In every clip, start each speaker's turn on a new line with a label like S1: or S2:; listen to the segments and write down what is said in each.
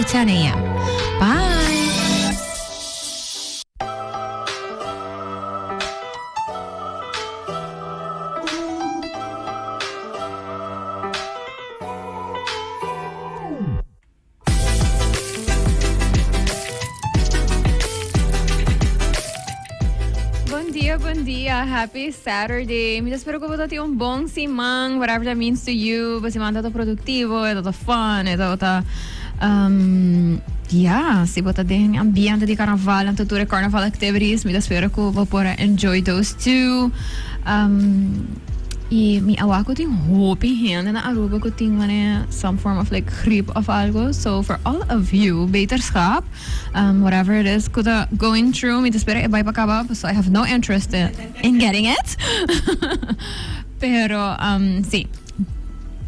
S1: 10 a.m. Bye! Bon dia, bon dia. Happy Saturday. Mi ta spera ku bo ta tin un bon siman, whatever that means to you. Bo siman ta produktivo, e ta fun, e ta um, yeah, si bo ta den ambiente di carnaval, anto tur e carnaval activities, mi ta spera ku bo por a enjoy those too. Um, Y mi a wak cu tin hopi hende na Aruba cu tin mane some form of like griep of algo. So for all of you, beterschap. Whatever it is cu ta going through, mi ta spera e bay pa caba, paso I have no interest in getting it. Pero si,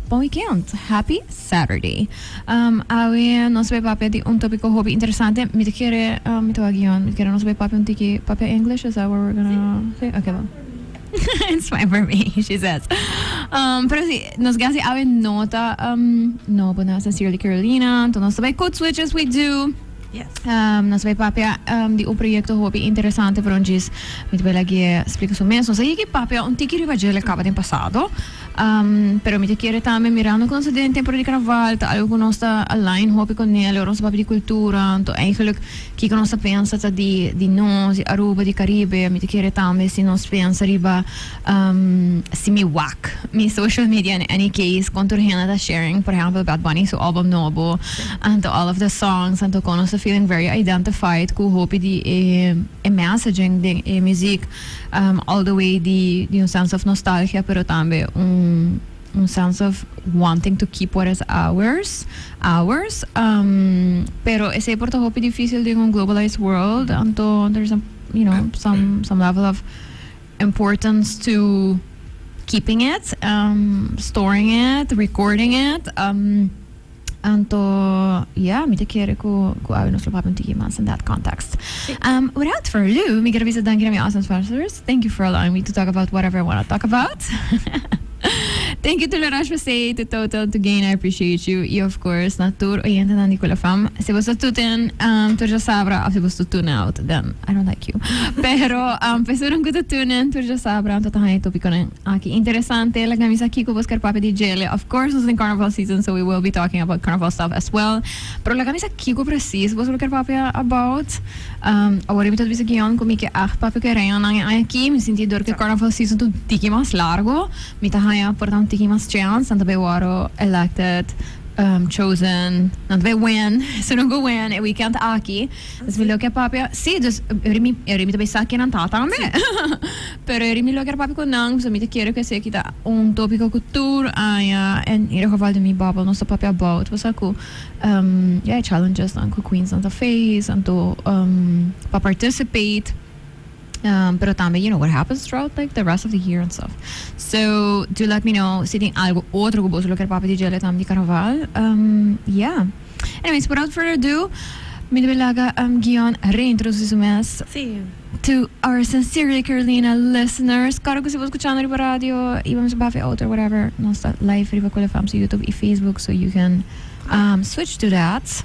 S1: bon weekend. Happy Saturday. Awe nos bay papia di un topico hopi interesante. Mi ta kere, mi ta wak guion, mi ta kere nos bay papia un tiki papia English, is that what we're gonna say? Okay, bon. It's fine for me, she says. Pero si, nos gasi awe no ta um, no bo na Sincerely Carolina, enton nos ta bay code switch as we do.
S2: Yes.
S1: Nos bay papia di un proyecto hopi interesante, pero djis mi ta bay lag'e splica su mes. Nos a yega papia un tiki riba dje caba den pasado, pero mi ta kere tambe mirando cu nos ta den temporada di carnaval, ta algo cu nos ta align hopi cu nel, ora nos ta papia di cultura, enton eigenlijk Kiko nos ta pensa ta di di nos, di Aruba, di Caribe? Mi ta kere tambe si nos pensa riba si mi wak mi social media in any case kon tur hende ta sharing por ehempel Bad Bunny su album nobo anto all of the songs anto kon nos ta feeling very identified ku hopi di e e messaging den e muziek all the way di di un sense of nostalgia pero tambe un un sense of wanting to keep what is ours, ours, pero esey por ta hopi dificil den un globalized world, anto there's a, you know, some, some level of importance to keeping it, storing it, recording it, anto, yeah, mi ta kere cu, cu awe nos lo papia un tiki mas in that context. Without further ado, mi kier a bisa danki na mi awesome sponsors. Thank you for allowing me to talk about whatever I wanna talk about. Thank you to La Roche-Posay, to Total, to Gain, I appreciate you. Y of course na tur oyentenan di Kula Fam. Si boso tune in, tur djasabra, of si boso tune out, then I don't like you. Pero personan cu ta tune in tur djasabra, anto ta haña e topiconan aki interesante. Laga mi sa kico bos kier papia di djele. Of course nos ta den carnival season, so we will be talking about carnival stuff as well. Pero laga mi sa kico precies boso lo kier papia about. Awor mi ta bisa guion ku mi ke acht papia ku e reñonan e aña aki. Mi sinti dor ku e carnaval season ta un tiki mas largo, mi ta haña por ta un tiki mas chance. Nan ta bay wòrdu elected, chosen, nan ta bay win, si nan ku win e weekend aki. Dus mi lo ke papia, si, dus eri mi eri mi ta bay sa ken nan ta tambe. Pero eri mi lo kier papia ku nan, pasobra mi ta kere ku esaki ta un topiko ku tur aña, en ieder geval den mi bubble nos ta papia about, pasobra ku. Ya e challenges nan ku Queens nan ta face anto pa participate pero tambe you know what happens throughout like the rest of the year and stuff so do let me know si tin algo otro ku boso lo kier papia di djele tambe di carnaval yeah anyways without further ado mi ta bay laga Guion reintroduci su mes to our Sincerely Carolina listeners kòrda ku si bo skuchando riba radio i bo mester papia otro whatever nos ta live riba Kula Fam su YouTube i Facebook so you can switch to that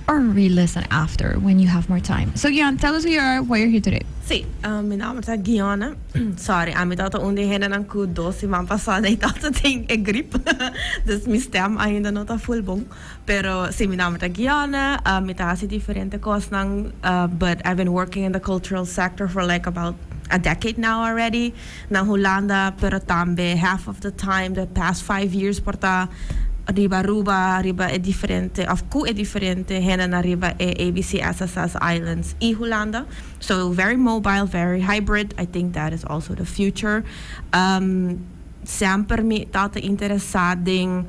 S1: or re-listen after when you have more time. So Guion, tell us who you are, why you're here today.
S2: Sí, mi nomber ta Guiona. Sorry, ami tabata un di e hendenan ku dos siman pasá nei tabata tin e grip. Dus mi stem ainda no ta full bon. Pero sí, mi nomber ta Guiona. Mi ta hasi diferente kosnan, but I've been working in the cultural sector for like about a decade now already. Na Hulanda, pero tambe half of the time the past five years por ta riba Aruba, riba e diferente of cu e diferente hendenan riba e ABC SSS Islands y Hulanda. So very mobile, very hybrid, I think that is also the future. Semper mi tabata interesa den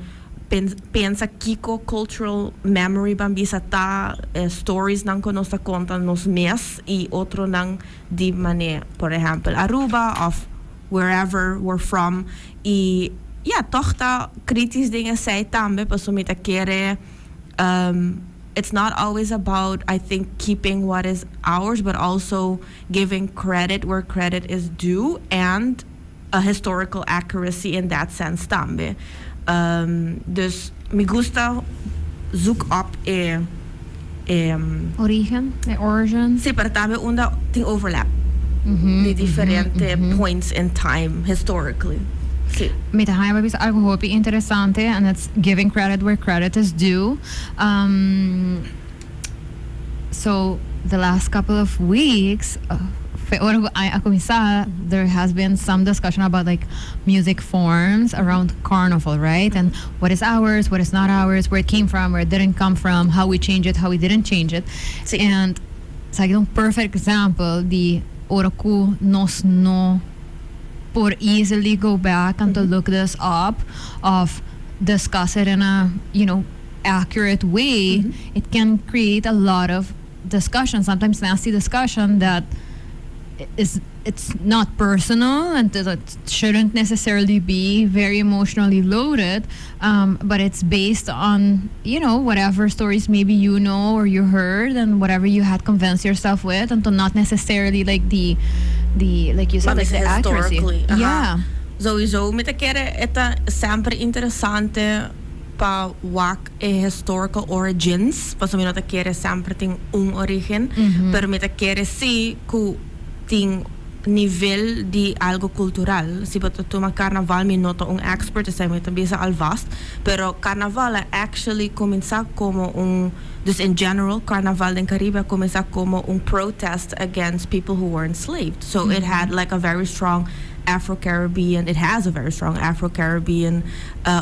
S2: pensa kico cultural memory ban bisa ta, e storiesnan cu nos ta conta nos mes y otronan di mane por ehempel Aruba of wherever we're from y ya toch ta kritisch den esey tambe pasobra mi ta kere it's not always about I think keeping what is ours but also giving credit where credit is due and a historical accuracy in that sense tambe dus mi gusta zoek op e. E
S1: Origen, e origin.
S2: Si, pero tambe unda tin overlap di diferente points in time historically. Si.
S1: Mi ta haña bisa algo hopi interesante, and it's giving credit where credit is due. So the last couple of weeks, fe ora cu a cuminsa, there has been some discussion about, like, music forms around Carnival, right? And what is ours, what is not ours, where it came from, where it didn't come from, how we change it, how we didn't change it. And it's like un perfect example di ora cu nos no por easily go back and to look this up of discuss it in a accurate way, it can create a lot of discussion, sometimes nasty discussion that is it's not personal and that it shouldn't necessarily be very emotionally loaded, but it's based on whatever stories maybe you know or you heard and whatever you had convinced yourself with, and to not necessarily, like, the, like you said,
S2: Maar
S1: like, the accuracy.
S2: Historically, aha. Sowieso, mi ta kere e ta semper interesante pa wak e historical origins, paso mi no ta kere semper tin un origen, pero mi ta kere si ku tin nivel di algo cultural. Si bo tuma Carnaval, mi no ta un expert, esey mi ta bisa alvast, pero Carnaval a actually cuminsa como un, dus in general, Carnaval in Caribe cuminsa como un protest against people who were enslaved. So it had like a very strong Afro-Caribbean, it has a very strong Afro-Caribbean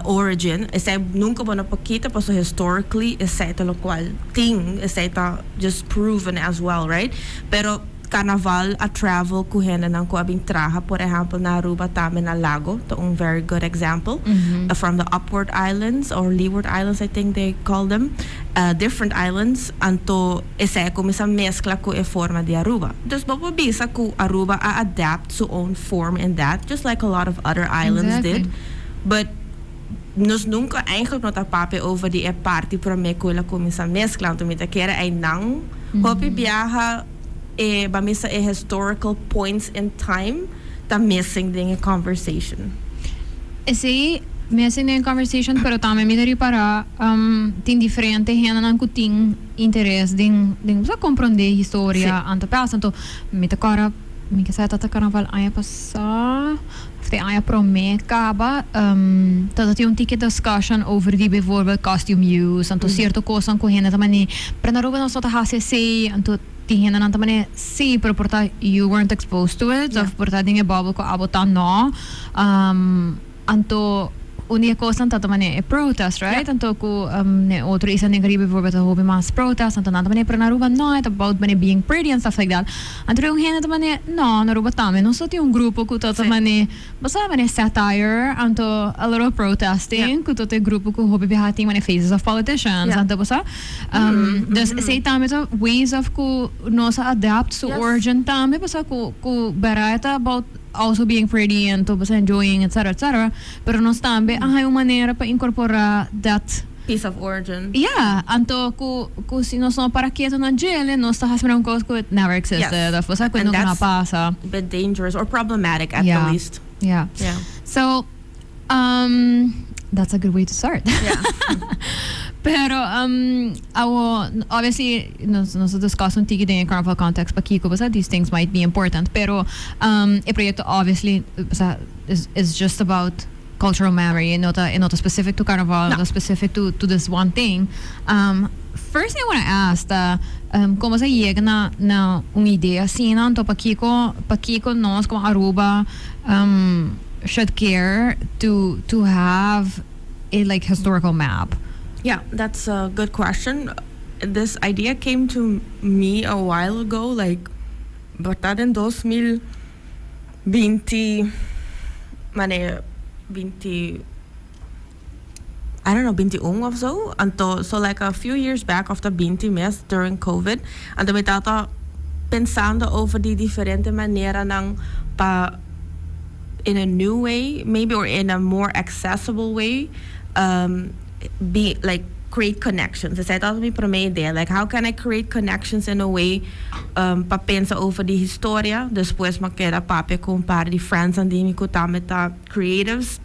S2: origin. Esey nunca bo no por kita, paso historically, esey ta locual tin, esey ta just proven as well, right? Pero Carnaval a travel cu hendenan cu a bin traha, por ehempel, na Aruba tambe na Lago, ta un very good example. From the Upward Islands or Leeward Islands, I think they call them, different islands, anto esey a cuminsa mezcla cu e forma di Aruba. Dus bo por bisa cu Aruba a adapt su own form in that, just like a lot of other islands did. But nos nunca eigenlijk no ta papia over di e parti prome cu el a cuminsa mezcla, anto mi ta kere einan hopi biaha e ba misa e historical points in time ta missing den e conversation.
S1: Si, missing den conversation, pero tambe mi ta ripara tin diferente hendenan cu tin interes den so comprende historia anto pasa. Anto mi ta corda mi ke sa tata Carnaval aña pasa of te aña prome caba, tata tin un tiki discussion over di bijvoorbeeld costume use, anto cierto cosnan cu hende ta mane, pero na Aruba nos no ta haci asina. Anto tin hendenan ta mane, si, pero por ta you weren't exposed to it of por ta den e bubble cu abo ta no. Anto un di e cosnan ta mane e protest, right? Anto cu ne otro isla den Caribe bijvoorbeeld ta hopi mas protest, anto nan ta mane, pero na Aruba no, it's about mane being pretty and stuff like that. Anto un hende ta mane, no, na Aruba tambe nos tin un grupo cu ta mane, basta mane satire, anto a little protesting, cu ta e grupo cu hopi biaha tin mane faces of politicians, anto basta. Dus esey tambe ta ways of cu nos a adapt su origin tambe, basta cu bera ta about also being pretty and to basta enjoying, etc., etc. Pero nos tambe a un manera pa incorpora that
S2: piece of origin.
S1: Yeah, anto cu si nos no para keto na djele, nos ta haciendo un cos cu it never existed, of basta cu
S2: And
S1: nunca no
S2: that's
S1: pasa.
S2: a bit dangerous or problematic at the least.
S1: So, that's a good way to start. Pero, awo, obviously, nos discuss un tiki den Carnival context pakico, basta these things might be important. Pero, e proyecto obviously, basta, is just about cultural memory, not specific to Carnival,
S2: No.
S1: Not specific to this one thing. First thing I want to ask, con bo a yega na un idea asina, anto pakico nos como Aruba should care to have a, like, historical map?
S2: Yeah, that's a good question. This idea came to me a while ago, like, but that in 2020, mane, 20, I don't know, 21 of zo. Anto, so like a few years back of the 20 mes during COVID, anto mi tata pensando over di diferente maneranan pa in a new way, maybe, or in a more accessible way, be like create connections. Esey tabata mi prome idea. Like, how can I create connections in a way pa pensa over di historia? Despues mi a keda papia cu un par di friends and di mi cu tambe ta creatives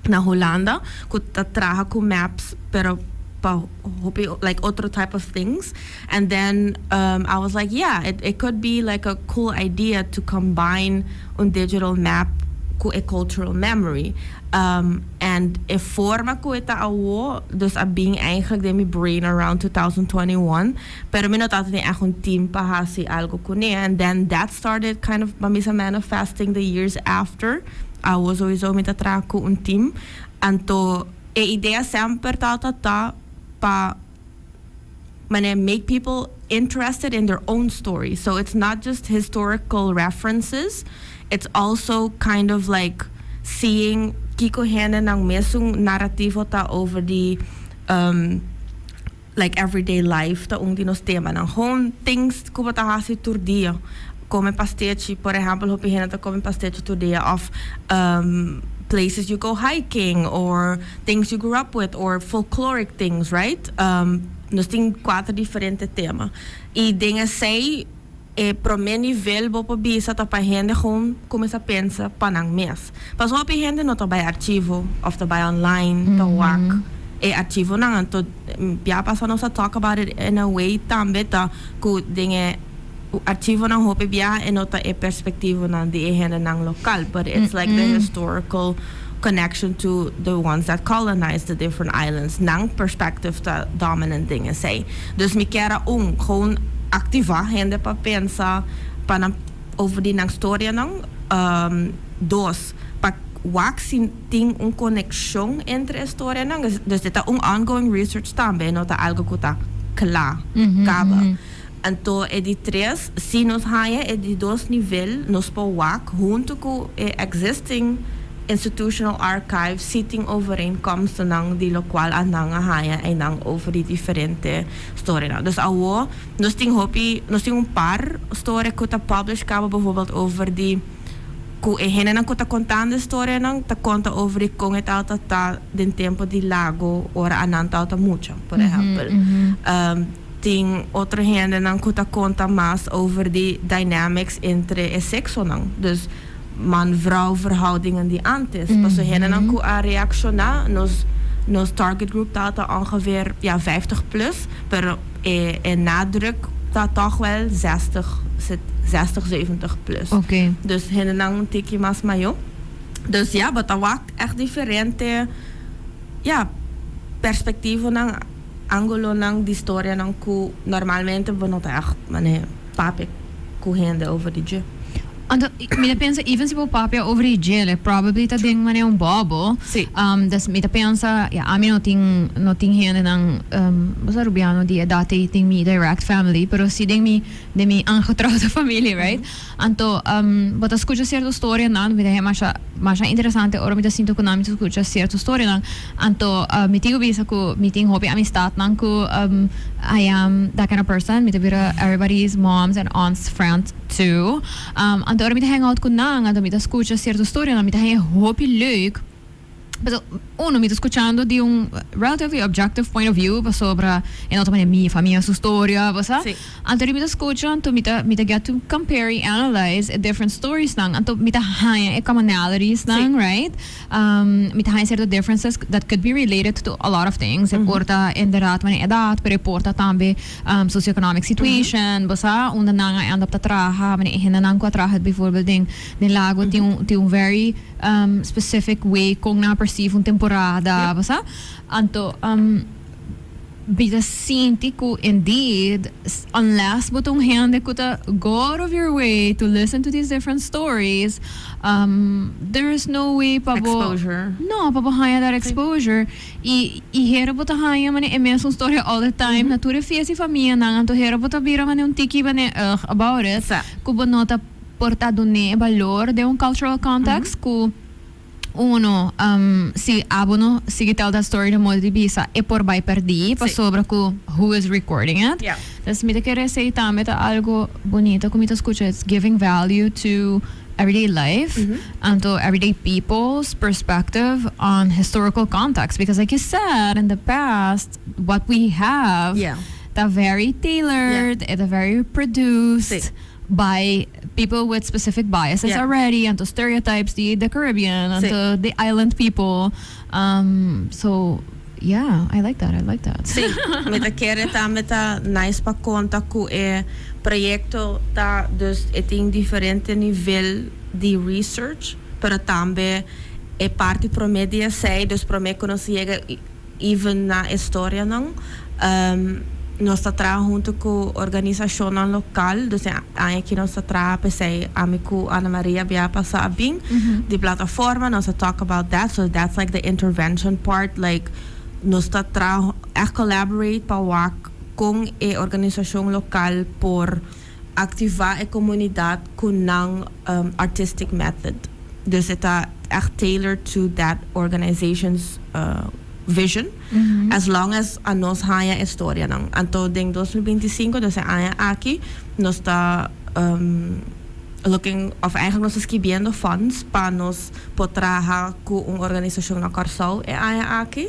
S2: na Hulanda, cu ta traha cu maps, pero Pa hopi like otro type of things. And then I was like, yeah, it could be like a cool idea to combine un digital map ku e cultural memory. And e forma ku e ta awo, dus a bin eigenlijk den mi brain around 2021, pero mi no tabata tin echt un team pa hasi algo kuné. And then that started kind of, pa mi sa, manifesting the years after. Awo sowieso mi ta traha ku un team. Anto e idea semper tabata ta pa manera make people interested in their own story. So it's not just historical references, it's also kind of like seeing kiko hendenan mesun narativo ta over di like everyday life ta un di nos temanan. Gewoon things ku bo ta hasi tur dia. Kome pastechi, por ehèmpel, hopi hende ta kome pastechi tur dia, òf places you go hiking or things you grew up with or folkloric things, right? Nos tin kuater diferente tema. I den esei e promé nivel bo por bisa ta pa hende gewoon kuminsá pensa pa nan mes. Pasobra hopi hende no ta bai archivo òf ta bai online ta wak e archivonan. Anto bia pasa nos a talk about it in a way tambe ta ku den e archivonan hopi bia e no ta e perspektivonan di e hendenan lokal, but it's like the historical connection to the ones that colonized the different islands. Nan perspective ta dominant den esei. Dus mi kier a un, gewoon aktivá hende pa pensa pa nan over di nan storianan. Dos, pa wak si tin un konekshon entre e storianan. Dus e ta un ongoing research tambe, e no ta algo ku ta kla kaba. Anto e di tres, si nos haña e di dos nivel, nos por wak huntu ku e existing institutional archive si tin overeenkomstennan di lokual a nan a haña einan over di diferente storianan. Dus awor nos tin hopi, nos tin un par storia ku ta publish kaba bijvoorbeeld over di ku e hendenan ku ta kontando e storianan ta konta over di kon e tabata ta den tempu di Lago ora a nan tabata mucha, por ehèmpel. Tin otro hendenan ku ta konta mas over di dynamics entre e seksonan, dus man-vrouw verhoudingen di antes. Pasobra hendenan ku a reakshoná, nos nos target group tabata ongeveer, ja, 50 plus, pero e e nadruk ta tòg wèl 60, 60, 70 plus. Dus hendenan un tiki mas mayó. Dus ja, bo ta wak ègt diferente, ja, perspektivonan. Angulonan di storianan ku normalmente bo no ta ègt manera papia ku hende over di dje.
S1: Anto, mi ta pensa even si bo papia over di dje, like probably ta den manera un bubble.
S2: Sí.
S1: Dus mi ta pensa, ya, ami no tin, no tin hendenan, bo sa Rubiano di edat ei den mi direct family, pero si den mi, den mi angetrouwde familie, right? Anto, bo ta skucha sierto storianan, mi ta haña masha, masha interesante ora mi ta sinta ku nan mi ta skucha sierto storianan. Anto, mi tin ku bisa ku mi tin hopi amistatnan ku I am that kind of person, mi ta bira everybody's moms and aunts friend too. Anto ora mi ta hang out ku nan, anto mi ta skucha sierto storianan, mi ta haña hopi leuk. Pasobra, uno, mi ta skuchando di un relatively objective point of view pasobra e no ta manera mi famia su storia, bo sa.
S2: Sí.
S1: Anto di mi ta skucha, anto mi ta get to compare y analyze e different storiesnan. Anto mi ta haña e commonalitiesnan,
S2: Sí.
S1: Right? Mi ta haña cierto differences that could be related to a lot of things. E por ta inderdaad manera edad, pero e por ta tambe socioeconomic situation, bo sa, unda nan a end up ta traha, manera e hendenan cu a traha bijvoorbeeld den Lago tin un very specific way con nan a perceive un temporada, bo sa. Anto mi ta sinti cu indeed, unless bo ta un hende cu ta go out of your way to listen to these different stories, there is no way pa bo
S2: Exposure.
S1: No, pa bo haña that exposure. Y hera bo ta haña manera e mesun storia all the time na tur e fiesta y famianan, anto hera bo ta bira manera un tiki manera ugh about it, cu bo no ta por ta dun'é e balor den un cultural context ku uno si abo no sigui tell that story den modo di bisa e por bai perdí pasobra ku who is recording it. Entonces mi ta kere esei tambe ta algo bunito ku mi ta skucha, it's giving value to everyday life anto everyday people's perspective on historical context because, like you said, in the past what we have ta very tailored, e ta very produced by people with specific biases already, anto stereotypes di the Caribbean, anto the island people. So, Yeah, I like that, I like that.
S2: Si, mi ta kere tambe ta nice pa konta ku e proyekto ta, dus e tin diferente nivel di research, pero tambe e parti promé di esei, dus promé ku nos yega even na e storianan, nos ta traha huntu ku organisashonnan lokal, dus e aña aki nos ta traha p'esei ami ku Ana Maria bia pasa a bin di plataforma, nos a talk about that, so that's like the intervention part, like nos ta traha ègt collaborate pa wak kon e organisashon lokal por aktivá e komunidat ku nan artistic method. Dus e ta ègt tailored to that organization's vision, as long as anos haña e storianan. Anto den 2025, dus e aña aki, nos ta looking, òf eigenlijk nos ta skibiendo funds pa nos por traha ku un organisashon na Kòrsou e aña aki.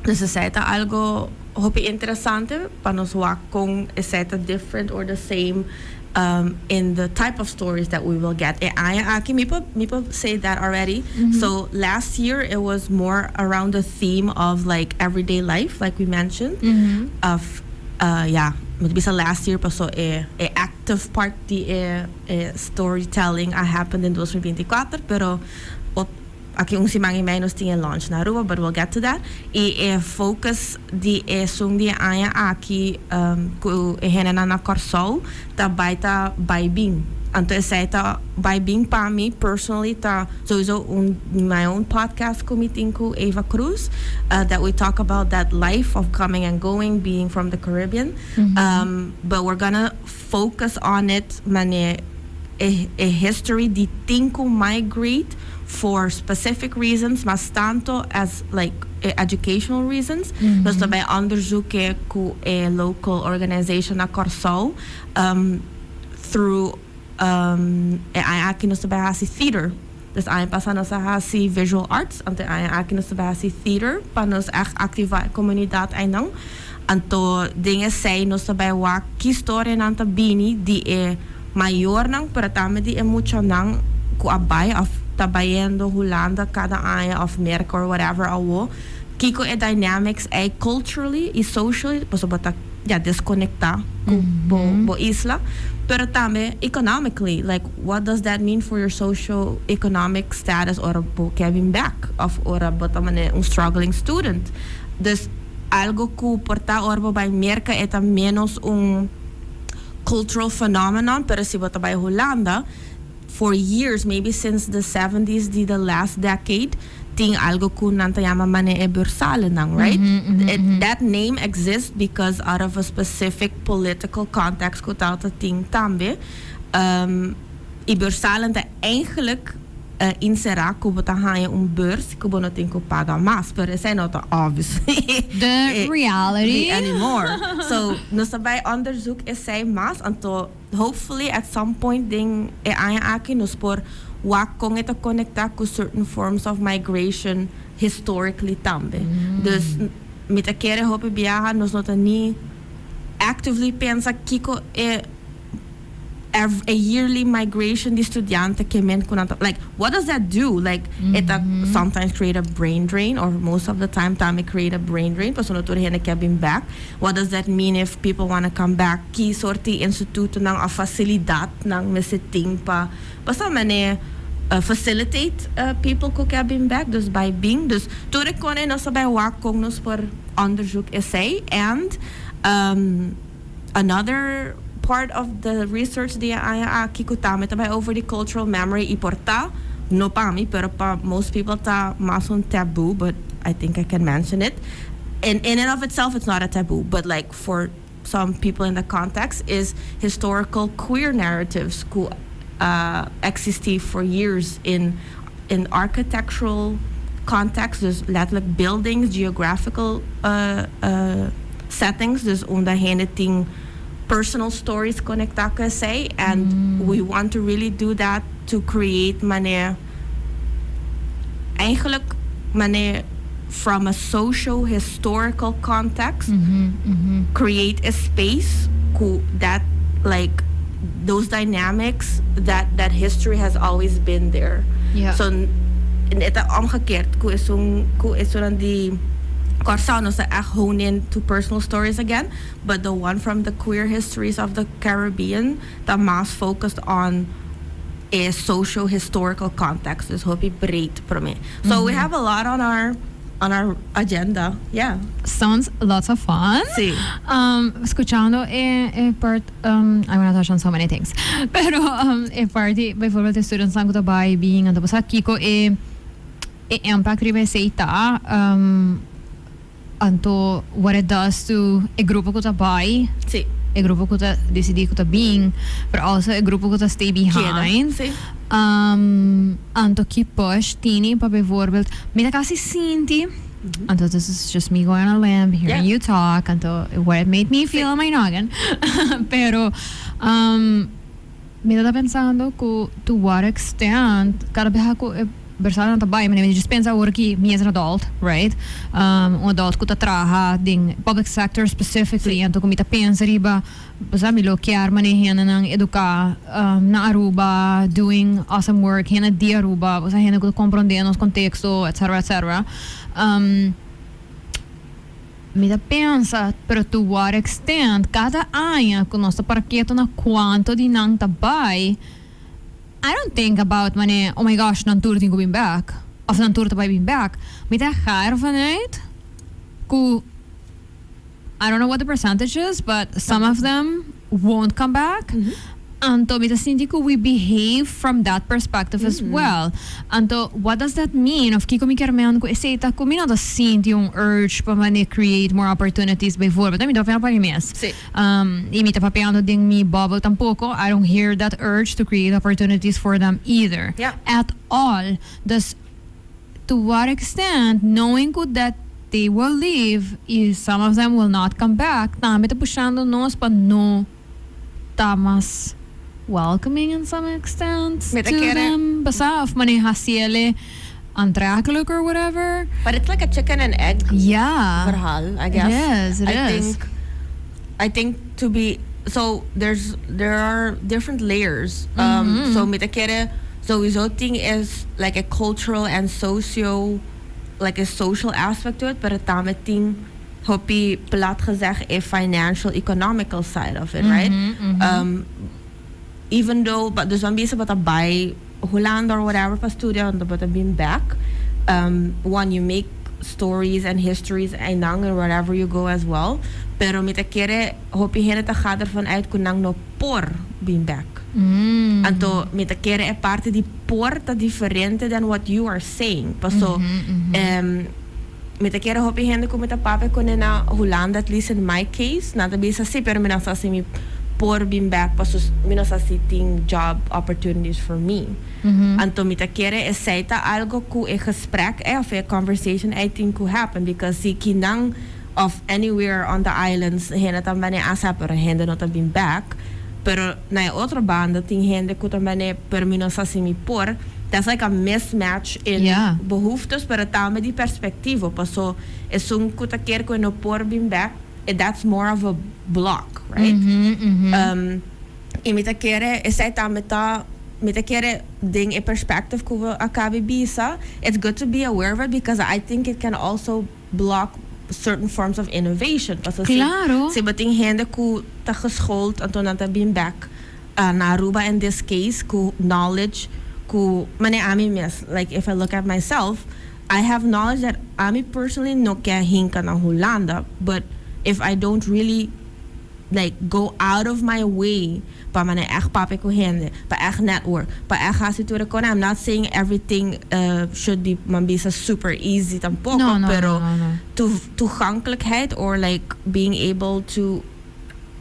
S2: Dus esei ta algo hopi interesante pa nos wak kon esei ta different or the same in the type of stories that we will get e aña aki. Mi por say that already. So last year it was more around the theme of like everyday life, like we mentioned. Of yeah, mi bisa last year paso e active part di e storytelling a happened in 2024, pero aki un siman i mei nos tin launch na Aruba, but we'll get to that. I e focus di esun di aña aki ku e hendenan na Kòrsou ta bai ta bai bin. Anto esei ta bai bin pa mi personally ta sowieso my own podcast ku mi tin ku Eva Cruz that we talk about that life of coming and going, being from the Caribbean. But we're gonna focus on it mane e history di tin ku migrate for specific reasons, mas tanto as like educational reasons. Nos ta bai onderzoek ku e local organization na Kòrsou through e aña aki nos ta bai hasi theater. Dus aña pasá nos a hasi visual arts, anto aña aki nos ta bai hasi theater pa nos echt aktivá e komunidat einan. Anto den esei nos ta bai wak ki storianan ta bini di e mayornan, pero tambe di e muchanan ku a bai òf ta bayendo Hulanda kada aña òf Merka or whatever awo. Kiko e dynamics ei culturally i socially, pasobra bo ta ya deskonektá ku bo isla, pero tambe economically, like what does that mean for your social economic status ora bo ke bin back òf ora bo ta manera un struggling student. Dus algo ku por ta ora bo bai Merka e ta menos un cultural phenomenon, pero si bo ta bai Hulanda, for years, maybe since the 70s, di the last decade, tin algo ku nan ta yama mane e bursalen, right? That name exists because out of a specific political context ku ta tin tambe. E bursalen ta eigenlijk enserá ku bo ta haña un beurs ku bo no tin ku paga mas, pero esei no ta obviously
S1: the reality
S2: anymore. So nos ta bai onderzoek esei mas, anto hopefully at some point den e aña aki nos por wak kon e ta konektá ku certain forms of migration historically tambe. Dus mi ta kere hopi biaha nos no ta ni actively pensa kiko e a yearly migration di studiante ke men ku nan ta, like what does that do? Like it sometimes create a brain drain, or most of the time tambe create a brain drain, pasobra no tur hende ke bin back. What does that mean if people want to come back? Ki sorto institutonan òf fasilidatnan mester tin pa basta manera facilitate people ku ke bin back, dus bai bin. Dus tur e kos nos ta bai wak kon nos por onderzoek esei. And another part of the research di aña aki ku tambe ta bai over the cultural memory i por ta no pa mi, pero pa most people ta mas un taboo, but I think I can mention it. And in and of itself it's not a taboo, but like for some people in the context is historical queer narratives ku existi for years in architectural context, dus letterlijk buildings, geographical settings, dus unda hende tin personal stories konektá ku esei, and we want to really do that to create manera eigenlijk manera from a social historical context create a space ku that like those dynamics, that history has always been there. So E ta omgekeerd ku esun di Kòrsou. Nos ta echt hone in to personal stories again, but the one from the queer histories of the Caribbean ta mas focused on a social historical context. Dus hopi breed promé. So we have a lot on our agenda. Yeah.
S1: Sounds lots of fun.
S2: Si.
S1: Skuchando e part, I want to touch on so many things. Pero e parti, bijvoorbeeld de students ku ta bai bin, anto basta kiko e impact riba esei ta, anto what it does to e grupo ku ta bai, e grupo ku ta disidí ku ta bin, pero also e grupo ku ta stay behind.
S2: Si.
S1: Anto ki push tini pa bijvoorbeeld, mi ta kasi sinti, anto this is just me going on a limb, hearing you talk, anto what it made me feel in my noggin. Pero mi ta pensando ku to what extent kada bes ku e persona ta bai, mi just pensa awor ku mi as an adult, right? Un adult ku ta traha den public sector specifically, anto ku mi ta pensa riba, basta mi lo kier manera hendenan eduká na Aruba, doing awesome work, hende di Aruba, basta hende ku ta komprondé nos konteksto, etc., etc. Mi ta pensa, pero to what extent, kada aña ku nos ta para ketu na kuantu di nan ta bai, I don't think about manera, "Oh my gosh, nan tur tin ku bin back." Of nan tur ta bai bin back. Mi ta ga ervan uit ku I don't know what the percentage is, but some of them won't come back. Anto mi ta sinti ku we behave from that perspective as well. Anto what does that mean? Of kiko mi kier men ku esei ta ku mi no ta sinti un urge pa manera create more opportunities, bijvoorbeeld. Mi ta papiando pa mi mes. I mi ta papiando den mi bubble tampoko. I don't hear that urge to create opportunities for them either. At all. Dus to what extent, knowing ku that they will leave i some of them will not come back, tambe ta pushando nos pa no ta mas welcoming in some extent
S2: Mi ta
S1: to them, basta of manera hasiele aantrekkelijk or whatever.
S2: But it's like a chicken and egg verhaal, I guess.
S1: It is, it
S2: I
S1: is.
S2: think to be so there are different layers. So mi ta kere sowieso tin is like a cultural and socio, like a social aspect to it, pero tambe tin, hopi plat gezegd, a financial economical side of it, right? Even though, but dus wan bisa bo ta bai Hulanda or whatever pa studia, anto bo ta bin back. One, you make stories and histories einan and wherever you go as well. Pero mi ta kere hopi hende ta gaat ervan uit ku nan no por bin back. Anto mi ta kere e parti di por ta diferente than what you are saying. Paso mi ta kere hopi hende ku mi ta papia kuné na Hulanda, at least in my case, nan ta bisa si, pero mi no sa si mi por bin back paso mi no sa si tin job opportunities for me. Anto mi ta kere esei ta algo ku e gesprek of e conversation ei tin ku happen, because si kinan of anywhere on the islands hende ta mane asa, pero hende no ta bin back, pero na e otro banda tin hende ku ta mane, pero mi no sa si mi por. That's like a mismatch in behoeftes, pero tambe di perspectiva, paso esun ku ta kere ku no por bin back, that's more of a block, right? I mi ta kere esei tambe ta, mi ta kere den e perspective ku bo a kaba di bisa, it's good to be aware of it because I think it can also block certain forms of innovation. Paso si bo tin hende ku ta geschoold, anto nan ta bin back na Aruba in this case ku knowledge ku mane ami mes, like if I look at myself, I have knowledge that ami personally no ke hinka na Hulanda, but if I don't really like go out of my way pa mane echt papia ku hende, pa echt network, pa echt hasi tur e kos. I'm not saying everything should be, man bisa, super easy tampoko,
S1: No,
S2: pero
S1: no.
S2: Toegankelijkheid or like being able to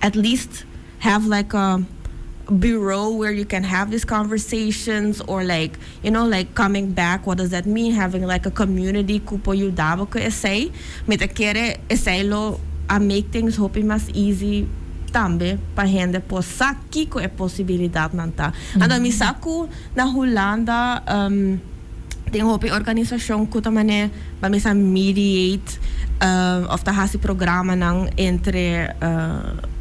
S2: at least have like a bureau where you can have these conversations or like like coming back, what does that mean, having like a community ku por yuda bo ku esei, mi ta kere esei lo a make things hopi mas easy tambe pa hende por sa kiko e posibilidatnan ta. Anto mi sa ku na Hulanda tin hopi organisashon ku ta mane pa mi sa mediate of ta hasi programanan entre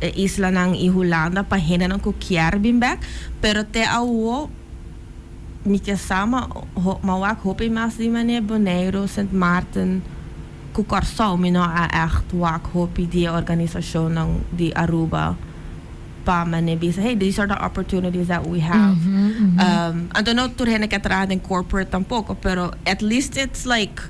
S2: e islanan i Hulanda pa hendenan ku kier bin bek, pero te awo Mi ke sa ma m'a wak hopi mas di manera Boneiru, Sint Maarten ku Kòrsou. Mi no a ègt wak hopi di e organisashonnan di Aruba pa manera bisa hey, these are the opportunities that we have. Anto no tur hende ke traha den corporate tampoko, pero at least it's like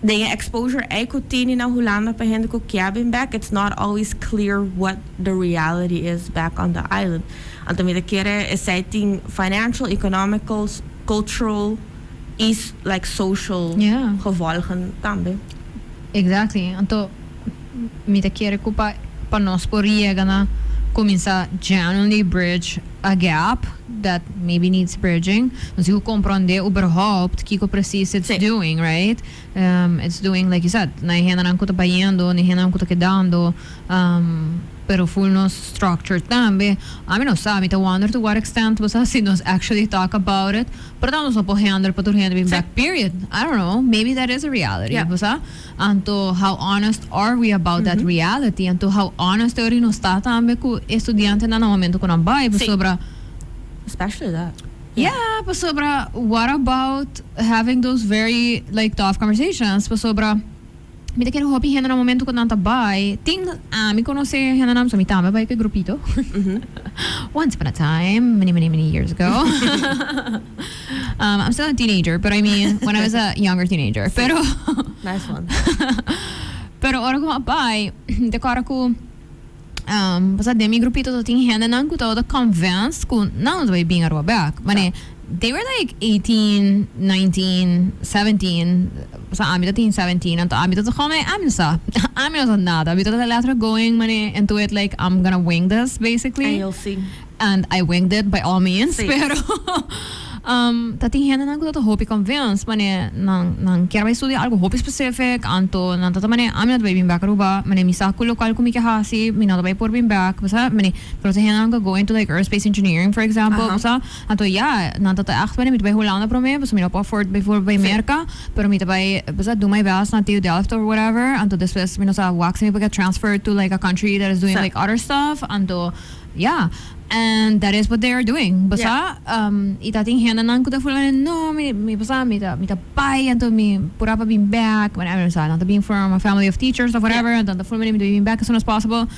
S2: den e exposure ei ku tini na Hulanda pa hende ku kier bin bek, it's not always clear what the reality is back on the island. Anto mi ta kere esei tin financial, economical, cultural y like social gevolgen tambe.
S1: Exactly. Anto mi ta kere ku pa pa nos por yega na kuminsá genuinely bridge a gap that maybe needs bridging, nos tin ku komprondé überhaupt kiko precies it's doing, right? It's doing, like you said, na e hendenan ku ta bayendo, na e hendenan ku ta kedando, pero full nos structure tambe. Ami no sa, mi ta wonder to what extent bo sa si nos actually talk about it, pero ta nos no por handle pa tur hende bin back, period. I don't know, maybe that is a reality, bo sa. Anto how honest are we about that reality? Anto how honest ori nos ta tambe ku e studiantenan na momento ku nan bai pasobra.
S2: Especially that.
S1: Yeah, pasobra what about having those very like tough conversations? Pasobra mi ta kere hopi hende na momento ku nan ta bai tin ami konosé hendenan pasobra mi tambe a bai ku e grupito once upon a time many many many years ago. I'm still a teenager, but I mean, when I was a younger teenager. Pero
S2: Nice one.
S1: Pero ora ku a bai, mi ta kòrda ku pasá den mi grupito ta tin hendenan ku tabata convinced ku nan no ta bai bin Aruba bèk. Mane, they were like 18, 19, 17, pasá ami ta tin 17, anto ami ta gewoon mane, ami no sa, ami no sa nada. Mi ta letterlijk going mane into it like I'm gonna wing this basically.
S2: And you'll see.
S1: And I winged it by all means, pero ta tin hendenan ku ta hopi convinced mane nan nan kier bai studia algo hopi specific, anto nan ta ta mane ami no ta bai bin bek Aruba, mane mi sa ku lokual ku mi ke hasi mi no ta bai por bin bek, bo sa, mane pero tin hendenan ku go into like aerospace engineering, for example, bo sa, anto ya nan ta ta echt mane mi ta bai Hulanda prome pasobra mi no por afford bijvoorbeeld bai Merka, pero mi ta bai, bo sa, do my best na TU Delft or whatever, anto despues mi no sa wak si mi por get transferred to like a country that is doing like other stuff, anto. Yeah, and that is what they are doing. Bo sa, i ta tin hendenan ku ta ful mane, no, mi, mi bo sa, mi ta, mi ta bai, anto mi pura pa bin bek. Bueno, bo sa, nan ta bin from a family of teachers of whatever, anto nan ta ful mane mi ta bin bek as soon as possible.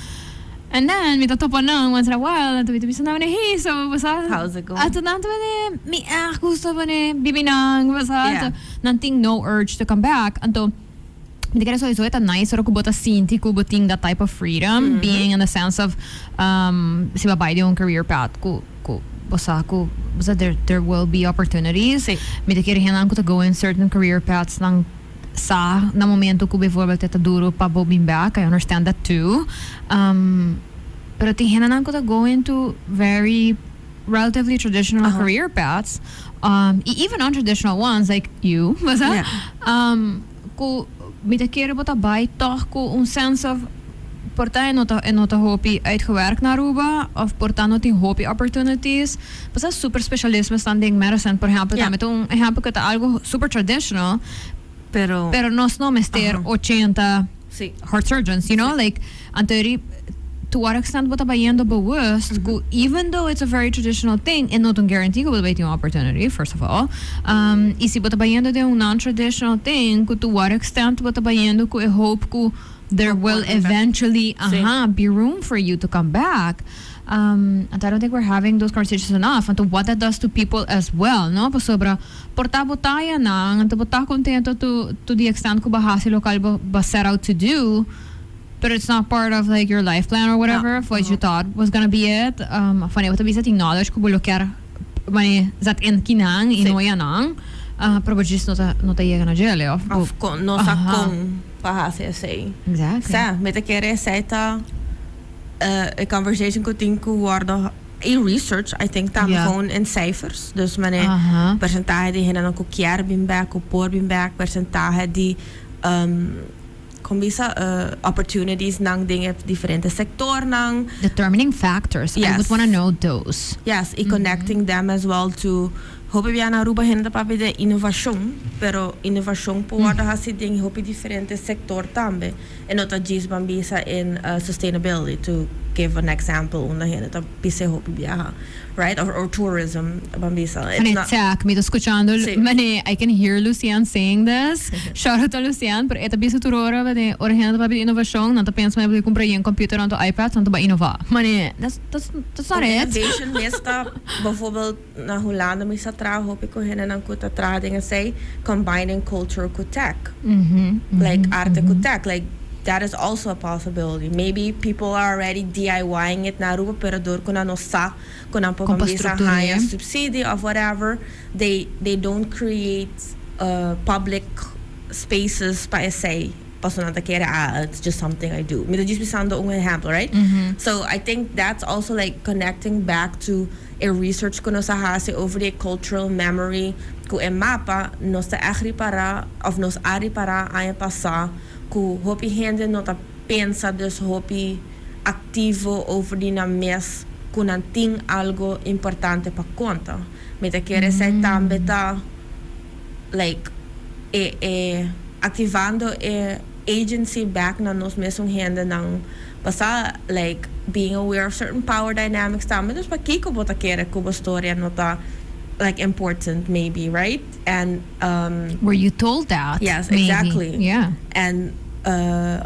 S1: And then mi ta topa nan once in a while, anto mi ta bisa nan mane, hey, so bo sa,
S2: How's it going?
S1: Anto nan ta mane, mi ègt gusta mane bibi nan, bo sa, anto nan tin no urge to come back. Anto. Mi ta kere sowieso e ta nice ora ku bo ta sinti ku bo tin that type of freedom, being in the sense of si bo a bai den un career path ku ku bo sa ku bo sa there there will be opportunities. Mi ta kere hendenan ku ta go in certain career paths nan sa na momento ku bijvoorbeeld e ta duro pa bo bin bek, I understand that too. Pero tin hendenan ku ta go into very relatively traditional career paths y even untraditional ones like you, bo sa, Ku mi ta kere bo ta bai tòg ku un sense of por ta e no ta e no ta hopi uitgewerkt na Aruba of por ta no tin hopi opportunities. Pasá super specialismes tan den medicine por ehempel tambe ta un ehempel ku ta algo super traditional
S2: Pero
S1: pero nos no mester 80 heart surgeons, you know, like anto eri to what extent bo ta bayendo bewust ku even though it's a very traditional thing e no ta un guarantee ku bo ta bay tin un opportunity first of all y si bo ta bayendo den un non traditional thing ku to what extent bo ta bayendo ku e hope ku there will eventually aha be room for you to come back. Anto I don't think we're having those conversations enough anto what that does to people as well no pasobra por ta bo ta ayanan anto bo ta contento to to the extent ku bo a hasi local bo bo set out to do pero it's not part of like your life plan or whatever of what you thought was gonna be it of wanneer bo ta bisa tin knowledge ku bo lo kier wanneer zat in kinan y no ayanan pero bo djis no ta no ta yega na djele of bo
S2: Of kon no sa kon pa hasi esei.
S1: Exactly.
S2: Sa mi ta kere esei ta E conversation cu tin cu wordo y research I think tambe gewoon in cijfers. Dus mane percentahe di hendenan cu kier bin bek, cu por bin bek, percentahe di con bisa opportunities nan den e diferente sectornan.
S1: Determining factors, I would wanna know those.
S2: Yes, y connecting them as well to hopi bia na Aruba hende ta papia den innovacion, pero innovacion por wordo haci den hopi diferente sector tambe. E no ta djis ban bisa in sustainability to give an example unda hende ta bis'é hopi biaha, right? Or tourism, ban bisa. It's
S1: Mane
S2: not.
S1: Tech, mi ta skuchando,
S2: Sí.
S1: mane, I can hear Lucian saying this. Shout out to Lucian, pero e ta bisa tur ora, mane, ora hende ta papia di innovacion, nan ta pensa mane bo kumpra yen computer anto iPad, nan ta bai innová. Mane, that's not it.
S2: Innovation mes ta, bijvoorbeeld na Hulanda mi sa traha hopi ku hendenan ku ta traha den esei, combining culture ku tech. Like arte ku tech, like that is also a possibility. Maybe people are already DIYing it na Aruba, pero dor ku nan no sa ku nan por
S1: Kon pa
S2: bisa
S1: structure'é.
S2: haña subsidie of whatever, they don't create public spaces pa esei. Pasobra nan ta kere, "Ah, it's just something I do." Mi ta djis bisando un ehempel, right? So I think that's also like connecting back to e research ku nos a hasi over di e cultural memory ku e mapa. Nos ta ègt ripará òf nos a ripará aña pasá ku hopi hende no ta pensa dus hopi aktivo over di nan mes ku nan tin algo importante pa konta. Mi ta kere esei tambe ta like e aktivando e agency back na nos mesun hendenan pasá, like being aware of certain power dynamics tambe. Dus pakiko bo ta kere ku bo storia no ta like important maybe, right? And
S1: Were you told that?
S2: Yes,
S1: maybe.
S2: Exactly. And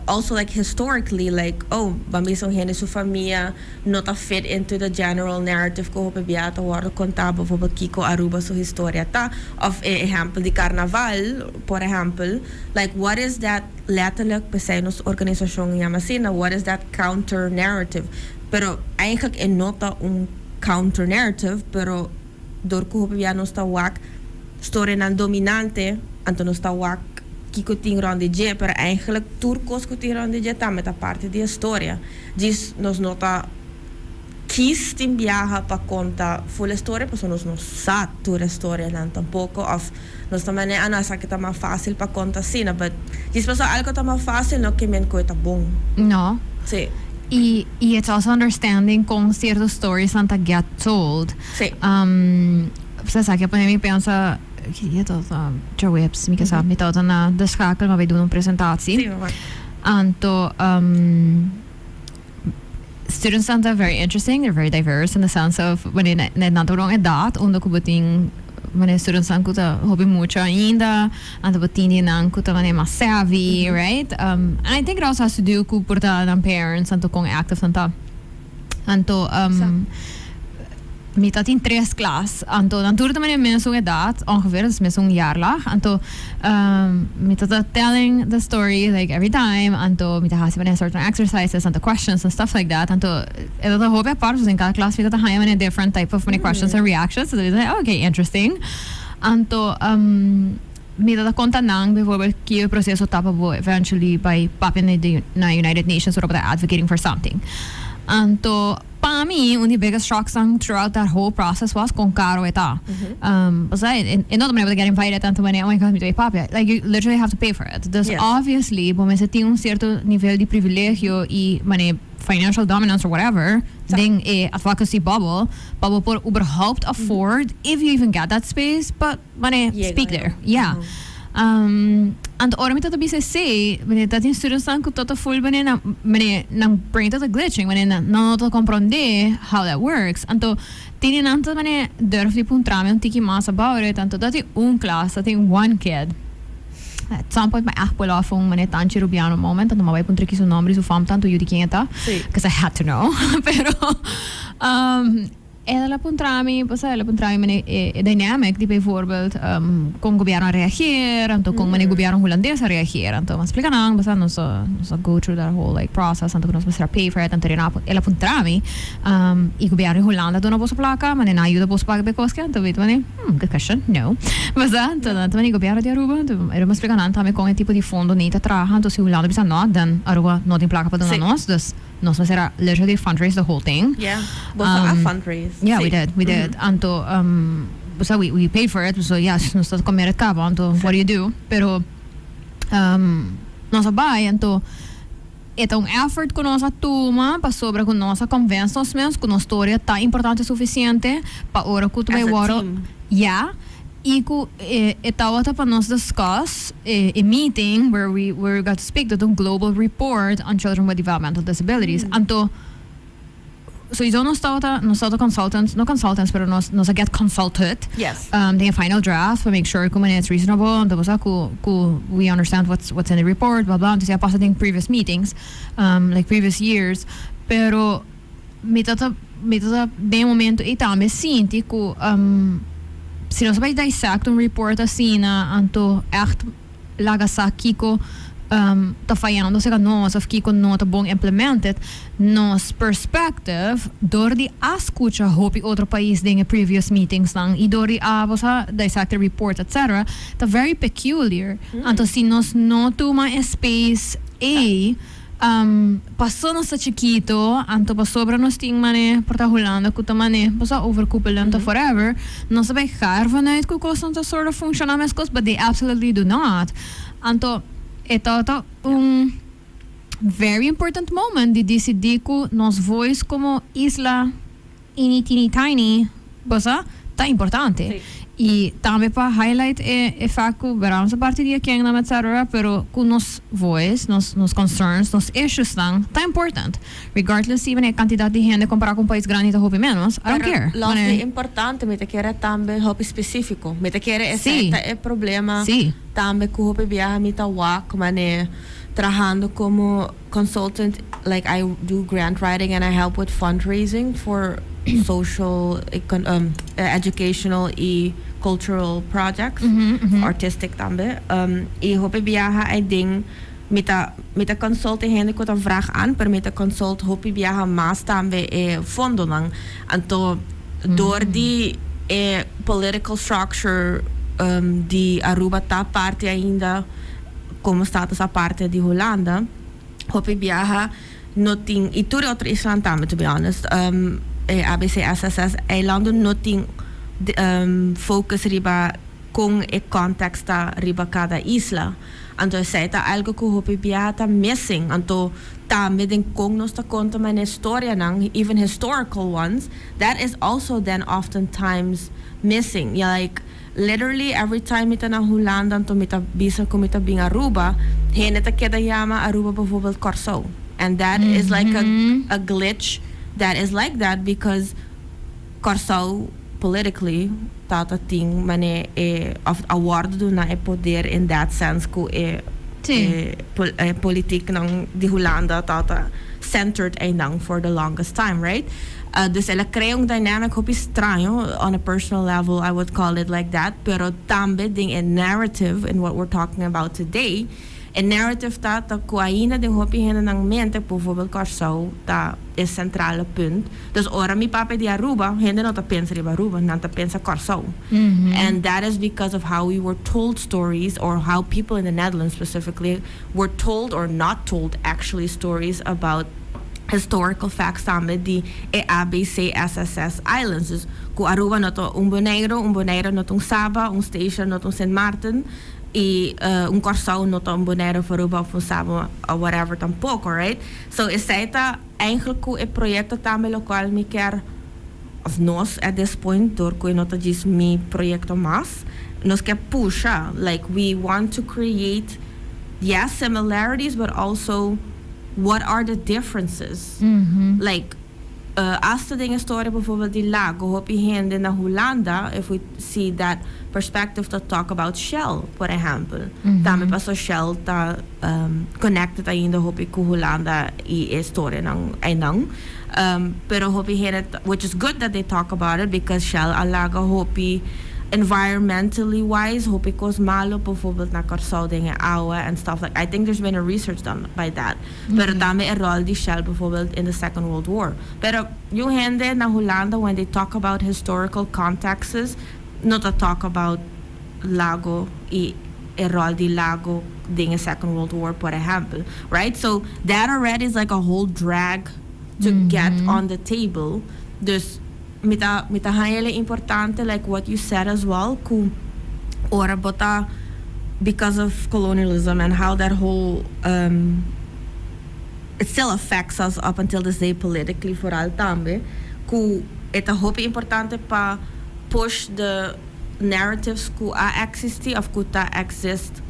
S2: also like historically, like, oh, ban bisa un hende su famia no ta fit into the general narrative ku hopi bia ta wòrdu kontá, bijvoorbeeld kiko Aruba su historia ta, òf e ehèmpel di karnaval, por ehèmpel, like what is that letterlijk, p'esei nos organisashon yama asina, what is that counter narrative? Pero eigenlijk e no ta un counter narrative, pero dor ku hopi bia nos ta wak storianan dominante, anto nos ta wak kiko tin rònt di dje, pero eigenlijk tur kos ku tin rònt di dje tambe ta parti di e storia. Djis nos no ta kis tin biaha pa konta ful e storia, pasobra nos no sa tur e storianan tampoko, òf nos ta manera, "Ah, no, esaki ta mas fásil pa konta asina," but djis pasobra algu ta mas fásil no ke men ku e ta bon.
S1: No.
S2: Sí.
S1: I it's also understanding kon sierto storiesnan ta get told.
S2: Sí.
S1: Esaki a pone mi pensa, ki dia tabata? Djaweps, mi ke sa. Mi tabata na De Schakel, mi a bai duna un presentatie.
S2: Sí, mama.
S1: Anto, students ta very interesting, they're very diverse in the sense of wanneer nan ta rond edad unda ku bo tin wanneer students ku ta hopi mucha ainda, anto bo tin di nan ku ta wanneer mas savvy, right? And I think it also has to do ku por ta nan parents anto kon active nan ta. Anto mi ta tin tres klas, anto nan tur ta manera mesun edat ongeveer, dus mesun jaarlag. Anto mi ta ta telling the story like every time, anto mi ta hasi manera certain exercises anto questions and stuff like that. Anto e ta ta hopi apart, dus den kada klas mi ta ta haña manera different type of manera questions and reactions. Anto mi ta like, okay, interesting. Anto mi ta ta konta nan bijvoorbeeld ki e proceso ta pa bo eventually bai papia na di na United Nations ora bo ta advocating for something. Anto pa mi un di biggest shocks nan throughout that whole process was kon caro e ta. Osea e no ta manera bo ta get invited anto manera, "Oh my God, mi ta bai papia." Like you literally have to pay for it. Dus obviously bo mester tin un cierto nivel di privilegio y manera financial dominance or whatever den e advocacy bubble pa bo por überhaupt afford, if you even get that space, pa mane speak there. Yeah. Anto ora mi ta ta bisa esey, mane ta tin studentsnan ku ta ta full mane nan mane nan brain ta ta glitching, mane nan no ta comprende how that works. Anto tin di nan ta mane durf di puntra mi un tiki mas about it. Anto ta tin un klas, ta tin one kid. At some point mi echt pull off un mane tanchi Rubiano moment, anto mi a bai puntra ki su nomber y su fam tanto yu di ken e ta, cause I had to know. Pero El a puntra mi, bo sa, el a puntra mi mane e dynamic di bijvoorbeeld con gobierno a reageer, anto con mane gobierno Hulandes a reageer. Anto mi a splica nan, bo sa, nos a go through that whole like process, anto cu nos mester a pay for it, anto el a puntra mi, y gobierno di Hulanda a duna boso placa, mane nan a yuda boso paga pa e cos ke? Anto mi ta mane, hmm, good question, no. Bo sa, anto nan ta mane gobierno di Aruba, anto el a splica nan tambe con e tipo di fondo ni ta traha, anto si Hulanda bisa no, dan Aruba no tin placa pa duna nos, dus. Nos mester a literally fundraise the whole thing.
S2: Yeah, boso a fundraise.
S1: Yeah, we did, we did. Anto, so we paid for it, so yes, nos ta comer het caba, anto what do you do? Pero nos a bai, anto e ta un effort cu nos a tuma pasobra cu nos a convence nos mes cu nos storia ta importante suficiente pa ora cu ta bay
S2: As a
S1: worde
S2: team.
S1: Yeah. I ku e tabata pa nos discuss e meeting where we got to speak tot un global report on children with developmental disabilities. Anto Sowieso nos tabata consultants, no consultants, pero nos a get consulted den final draft to make sure cu it's reasonable and basta cu we understand what's in the report, blah blah. Anto a pasa den previous meetings, like previous years, pero mi tata den momento y tambe sinti cu si nos bay dissect un report asina, anto echt laga sa kiko ta fayando serka nos of kiko no ta bon implemented, nos perspective door di a scucha hopi otro pais den previous meetings lang y door di a bosa dissect the report, etc., ta very peculiar. Anto si nos no tuma space a paso nos ta chikito, anto pasobra nos tin mane por ta Hulanda ku ta mane pasa overkoepelend of whatever, nos bay ga ervan uit ku cos ta sort of funciona mescos, but they absolutely do not. Anto e ta un very important moment di decidi ku nos voice como isla teeny teeny tiny bosa ta importante. Y tambe pa highlight e fact ku beramos parti di kingdom, etc., pero ku nos voice, nos concerns, nos issues nan ta important. Regardless even e cantidad di hende compara cu un pais grandi ta hopi menos, I don't care.
S2: Los di importante, mi ta kere tambe hopi specifico. Mi ta kere e problema tambe cu hopi biaha mi ta wak mane trahando como consultant. Like, I do grant writing and I help with fundraising for social, educational y cultural projects, artistic tambe. Y hopi biaha I denk mi ta consult hende cu ta vraag aan, pero mi ta consult hopi biaha mas tambe e fondonan. Anto door di e political structure di Aruba ta parti ainda como status aparte di Hulanda, hopi biaha no tin, y tur otro isla tambe, to be honest, ABC SSS eilanden no tin focus riba con e context ta riba cada isla. Anto esey ta algo cu hopi biaha ta missing. Anto tambe den con nos ta conta man historia nan, even historical ones, that is also then oftentimes missing. Yeah, like literally every time mi ta na Hulanda, anto mi ta bisa cu mi ta bin Aruba, hende ta keda yama Aruba bijvoorbeeld Corsou. And that is like a glitch that is like that because Corsou politically tata tin mane e of a wordo duna e poder in that sense ku e e politiek nan di Hulanda tata centered einan for the longest time, right? Dus el a crea un dynamic hopi straño on a personal level, I would call it like that, pero tambe den e narrative in what we're talking about today, e narrative ta ku ainda den hopi hende nan mente, bijvoorbeeld Corsou ta e centrale punt. Dus ora mi papia di Aruba, hende no ta pensa riba Aruba, nan ta pensa Corsou. And that is because of how we were told stories or how people in the Netherlands specifically were told or not told actually stories about historical facts tambe di e ABC SSS Islands. Dus ku Aruba no ta un Bonaire, un Bonaire no ta un Saba, un Statia no ta un Sint Maarten y un Corsou no ta un Bonaire of Aruba of un Saba or whatever tampoco, right? So esey ta eigenlijk ku e proyecto tambe locual mi kier of nos at this point, door ku no ta djis mi proyecto mas, nos kier pusha. Like, we want to create, yes, similarities, but also what are the differences? Like, hasta den historia bijvoorbeeld di Lago, hopi hende na Hulanda, if we see that perspective to talk about Shell, por ehempel. Tambe paso Shell ta connected ainda hopi ku Hulanda y historia nan einan. Pero hopi hende, which is good that they talk about it because Shell a laga hopi environmentally wise, hopi cos malo bijvoorbeeld na Corsou den awa and stuff like. I think there's been a research done by that. Pero tambe e rol di Shell bijvoorbeeld in the Second World War. Pero yu hende na Hulanda, when they talk about historical contexts, no ta talk about Lago y e rol di Lago den the Second World War, por ehempel. Right? So that already is like a whole drag to get on the table. Dus mi ta heel importante, like what you said as well, ku ora bo ta because of colonialism and how that whole it still affects us up until this day politically vooral tambe, ku e ta hopi importante pa push the narratives ku a existi of ku ta exist.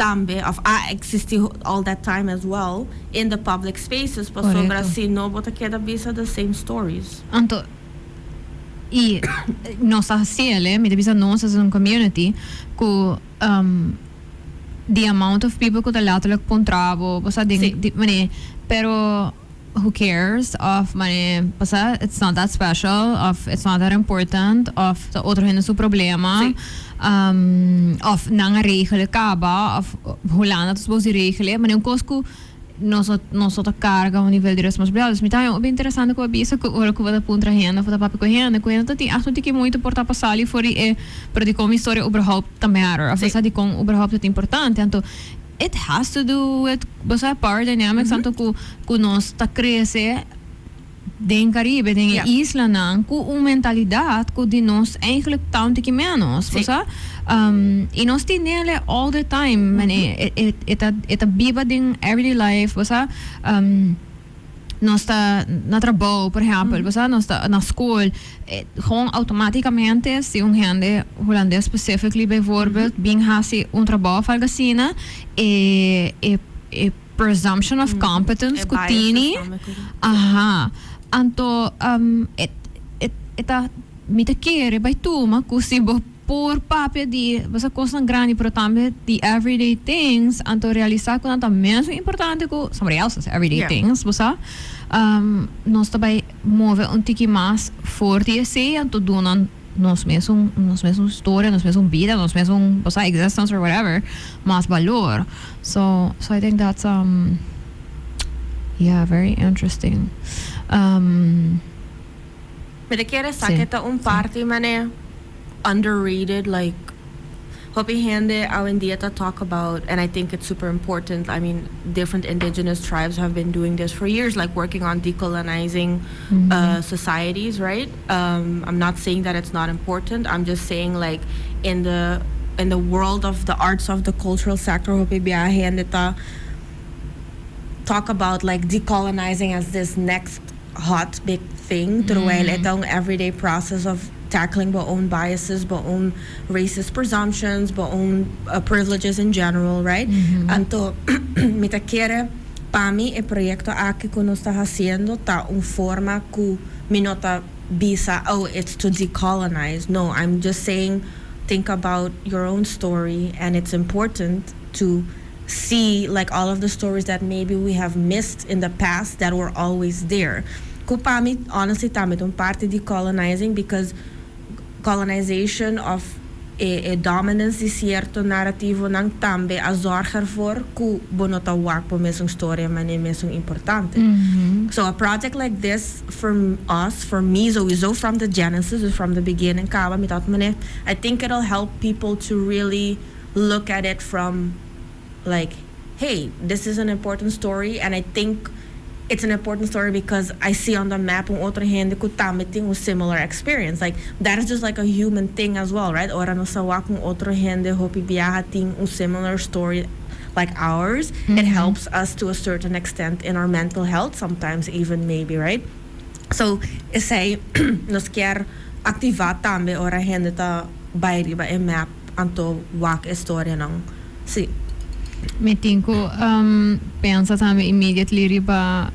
S2: Tambe of a existi all that time as well in the public spaces, pasobra si no, bo ta keda bisa the same stories.
S1: Anto y nos ta haciele, mi ta bisa nos as un community, cu the amount of people cu ta letterlijk puntra bo, bo sa den di mane, pero who cares, of mane, bo sa, it's not that special, of it's not that important, of ta otro hende su problema, of nan a regel e caba, of Hulanda ta supos di regel e, mane un cos cu nos no nos no ta carga un nivel di responsabilidad. Dus mi ta haña hopi interesante cu bo a bisa cu ora cu bo ta puntra hende of bo ta papia cu hende, cu hende ta tin echt un tiki moeite por ta pa sali for di e, pero dicon mi historia überhaupt ta matter, of bo sa dicon überhaupt e ta importante. Anto it has to do with, bo sa, power dynamics anto cu nos ta crece den Caribe, den e islanan, cu un mentalidad cu di nos eigenlijk ta un tiki menos, bo sa. Y nos tinele all the time, mane, e ta biba den everyday life, bo sa. Nos ta na trabou, por ehempel, bo sa, nos ta na school, gewoon automaticamente si un hende Hulandes specifically bijvoorbeeld bin haci un trabou of algo asina, e presumption of competence cu tini, aha, anto e ta, mi ta kere bay tuma cu si bo por papia di bo sa cosnan grandi pero tambe di everyday things, anto realisa cu nan ta mesun importante cu somebody else's everyday things, bo sa, nos ta bay move un tiki mas for di esey, anto duna nos mesun, nos mesun storia, nos mesun bida, nos mesun, bo sa, existence or whatever, mas balor. So I think that's yeah, very interesting.
S2: Mi ta kere sa ke ta un parti mane underrated, like hopi hende awendia ta talk about, and I think it's super important. I mean, different indigenous tribes have been doing this for years, like working on decolonizing societies, right? I'm not saying that it's not important. I'm just saying, like, in the world of the arts, of the cultural sector, hopi bia hende ta talk about like decolonizing as this next hot big thing, terwijl het een everyday process of tackling bo own biases, bo own racist presumptions, bo own privileges in general, right? Anto, mi ta kere, pa mi, e proyecto aki cu nos ta haciendo ta un forma cu mi no ta bisa, "Oh, it's to decolonize." No, I'm just saying think about your own story, and it's important to see like all of the stories that maybe we have missed in the past that were always there. Cu pa mi, honestly, tambe un parti di decolonizing, because colonization of e dominance di cierto narrativonan tambe a zorg ervoor cu bo no ta wak bo mesun storia mane mesun importante. So a project like this for us, for me sowieso from the genesis, from the beginning caba, mi tabata mane, I think it'll help people to really look at it from like, "Hey, this is an important story, and I think it's an important story because I see on the map un otro hende cu tambe tin un similar experience." Like, that is just like a human thing as well, right? Ora nos wak un otro hende hopi biaha tin un similar story like ours, it helps us to a certain extent in our mental health sometimes even maybe, right? So, esey nos kier activa tambe ora hende ta bay riba e map anto wak historianan. Si.
S1: Mi tin cu pensa tambe immediately riba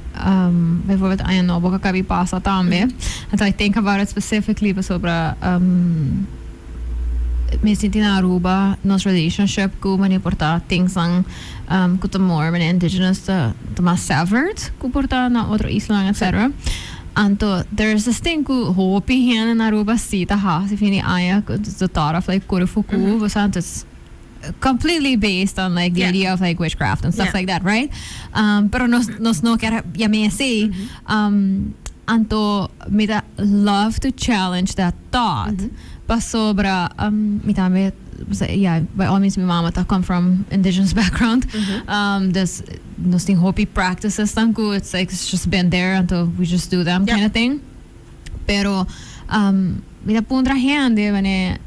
S1: bijvoorbeeld Aña Nobo cu a caba di pasa tambe. Anto I think about it specifically sobre mi sinti na Aruba nos relationship cu mane por ta things nan cu ta more mane indigenous ta mas severed cu por ta na otro islanan, etc. Anto there's this thing cu hopi hende na Aruba si ta hasi fin di aña, the thought of like kore fuku, bo sa, anto it's completely based on like the idea of like witchcraft and stuff like that, right? Pero nos no kier yama asina. Anto mi ta love to challenge that thought. Pasobra mi tambe, yeah, by all means mi mama ta come from indigenous background. Dus nos tin hopi practices tan cu it's like it's just been there until we just do them kind of thing. Pero mi ta puntra hende mane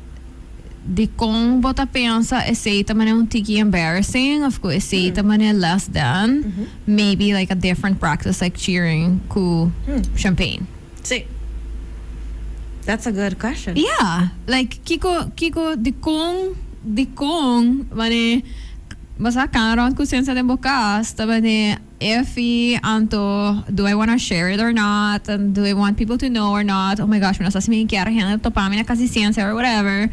S1: di con bo ta pensa esey ta mane un tiki embarrassing of cu esey ta mane less than maybe like a different practice like cheering cu champagne.
S2: Si. That's a good question.
S1: Yeah, like kiko di con mane. Bo sa cana rond cu sensia den bo cas ta bini iffy, anto do I wanna share it or not and do I want people to know or not? Oh my gosh, mi no sa si mi kier hende topa mi na cas di sensia or whatever,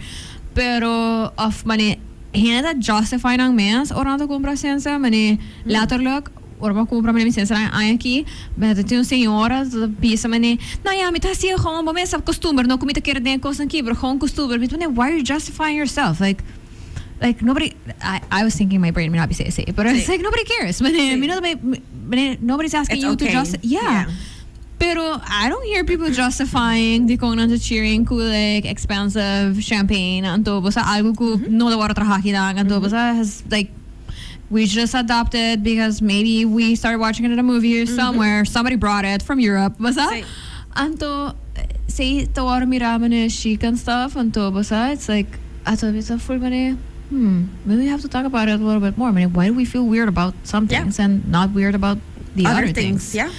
S1: pero of mane hende ta justify nan mes ora nan ta cumpra sensia, mane letterlijk ora bo a cumpra mane mi sensia nan aña aki, mi ta tin un señora ta bisa mane, no ya mi ta haci'e gewoon bo mes sa costumber, no cu mi ta kere den e cosnan aki, pero gewoon costumber, mi ta mane, why are you justifying yourself? Like. Like nobody I was thinking my brain mi no a bisa esey pero it's like nobody cares mane mi no ta bay mane nobody's asking
S2: It's
S1: you to
S2: okay.
S1: just yeah
S2: Yeah.
S1: pero I don't hear people justifying dikon nan ta cheering ku like expensive champagne anto bo sa algo ku no ta wòrdu traha kinan anto bo sa has like we just adopted because maybe we started watching it in a movie or somewhere somebody brought it from Europe bo sa
S2: Sí.
S1: anto esey ta wòrdu mira mane chic and stuff anto bo sa it's like Ato mi ta ful mane, hmm, maybe we have to talk about it a little bit more. Mane, why do we feel weird about some things and not weird about the
S2: Other
S1: other
S2: things,
S1: things?
S2: yeah.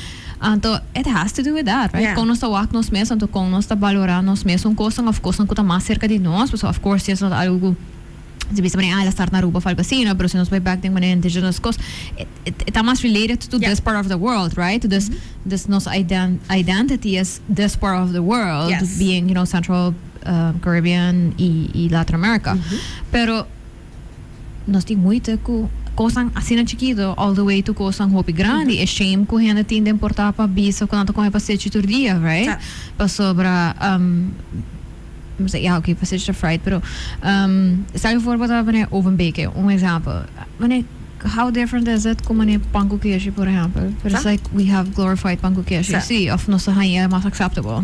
S1: Anto, it has to do with that, right?
S2: Yeah.
S1: Kon nos ta wak nos mes, anto kon nos ta balora nos mesun kosnan of kosnan ku ta mas serka di nos. Pasobra of course si esei no ta algu ku si bisa mane, ah, el a start na Aruba of algu asina, pero si nos bai bek den mane indigenous kos, e e ta mas related to this part of the world, right? Dus, dus nos identity is this part of the world, being, you know, Central Caribbean y y Latin America. Pero nos tin moeite cu cosnan asina chikito all the way to cosnan hopi grandi. E shame cu hende tin den por ta pa bisa cu nan ta come pastechi tur dia, right? Pasobra, mi sa, ya, ok, pastechi ta fried, pero stel je voor bo ta pone oven bake, un example. Mane, how different is it cu mane pan cu keshi, por ehempel? Pero it's like we have glorified pan cu keshi, si, of nos ta haña mas acceptable.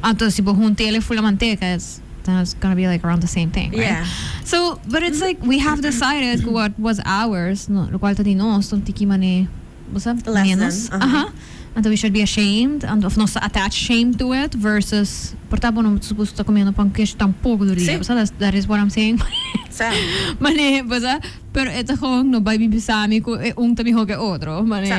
S1: Anto si bo hunt'el e fula manteca it's then it's gonna be like around the same thing, right?
S2: Yeah.
S1: So, but it's like we have decided cu what was ours, no, locual ta di nos, ta un tiki mane, bo sa,
S2: Less than,
S1: menos.
S2: aha.
S1: Aha. Anto we should be ashamed, anto of nos ta attach shame to it versus por ta bo no supuesto ta comiendo pan cu kesh tampoco tur dia,
S2: Sí.
S1: bo sa, that's, that is what I'm saying.
S2: Sa.
S1: Mane, bo sa, pero e ta gewoon no bay bin bisa mi cu e un ta miho cu e otro, mane.
S2: Sa.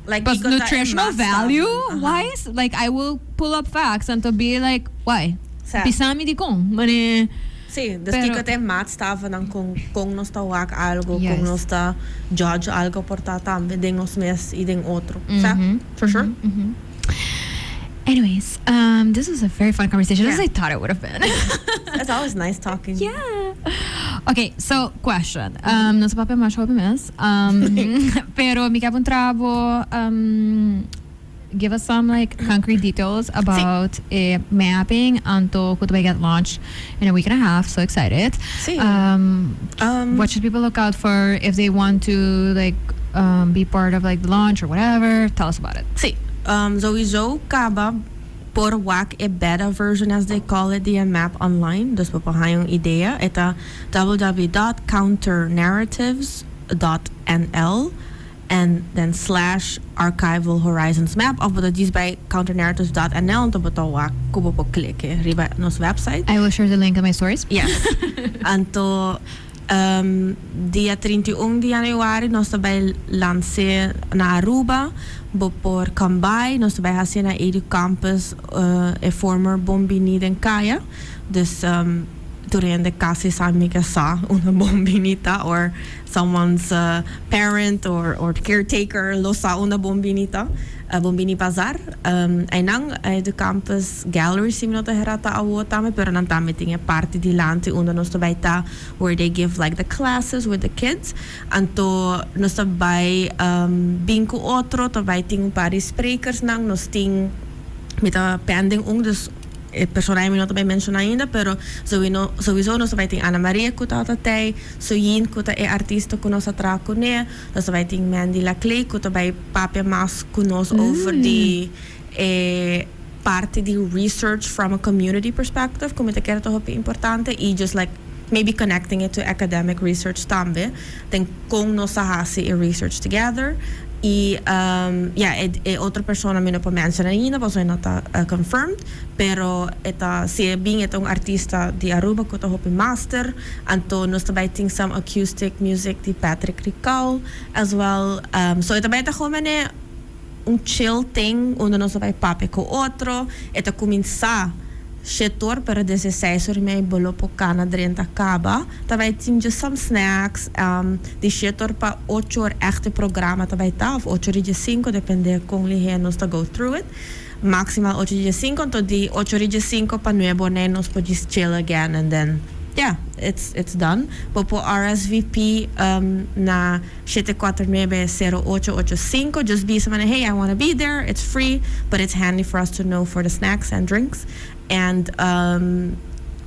S2: Like,
S1: But
S2: kiko ta e
S1: nutritional
S2: mas
S1: value
S2: ta? Aha.
S1: wise, like I will pull up facts and to be like, why?
S2: Sa.
S1: Bisa mi dikon, mane.
S2: Sí, dus
S1: Pero
S2: kiko ta e maatstavennan kon kon nos ta wak algo, kon
S1: Yes.
S2: nos ta judge algo por ta tambe den nos mes y den otro. Sa?
S1: Mhm,
S2: For sure.
S1: mhm, mhm. Anyways, this was a very fun conversation, as
S2: Yeah.
S1: I thought it would have been.
S2: It's always nice talking.
S1: Yeah. Okay, so question. Nos a papia masha hopi mes. Pero mi ke puntra bo, give us some like concrete details about e mapping anto cu ta bay get launched in a week and a half. So excited.
S2: Sí.
S1: What should people look out for if they want to like be part of like the launch or whatever? Tell us about it.
S2: Sí. Sowieso caba por wak e beta version as they call it di e map online. Dus bo por haña un idea. E ta www.counternarratives.nl en then slash archival horizons map of bo ta djis bai counternarratives.nl anto bo ta wak ku bo por klik riba nos website.
S1: I will share the link in my stories.
S2: Yes. Anto dia 31 di januari nos ta bai lans'é na Aruba. Bo por come by. Nos ta bai hasié na Edu Campus, e former Bon Bini den Kaya. Dus tur hende casi sa mi ke sa unda Bon Bini ta or someone's parent or caretaker lo sa unda Bon Bini ta. Bon Bini Bazar. Einan Edu Campus Gallery si mi no ta hera ta awo tambe pero nan tambe tin e parti dilanti unda nos ta bai ta where they give like the classes with the kids. Anto nos ta bai bin ku otro, ta bai tin un par di sprekersnan, nos tin mi ta pending un dus e persona ei mi no ta bai menshoná ainda pero souiso nos ta bai tin Ana Maria ku ta tei, Soyin ku ta e artista ku nos a traha kuné, nos ta bai tin Mandy Laclay ku ta bai papia mas ku nos over di e parti di research from a community perspective ku mi ta kere ta hopi importante i just like maybe connecting it to academic research tambe den kon nos a hasi e research together i ya e otro persona mi no por menciona ainda pasobra e no ta confirmed pero e ta si e bin e ta un artista di Aruba ku ta hopi master anto nos ta bai tin some acoustic music di Patrick Rical as well so e ta bai ta gewoon mane un chill thing unda nos ta bai papia ku otro e ta kuminsá. 7'or, pero desde 6'or30 bo lo por kana drenta kaba. Ta bai tin just some snacks. Di 7'or pa 8'or echt e programa ta bai ta, of 8'15, depende kon lihé nos ta go through it. Maximaal 8'15, anto di 8'15 pa 9'or nos por just chill again and then, yeah, it's done. Bo por RSVP na 749 0885. Just bisa manera, "Hey, I want to be there." It's free, but it's handy for us to know for the snacks and drinks. And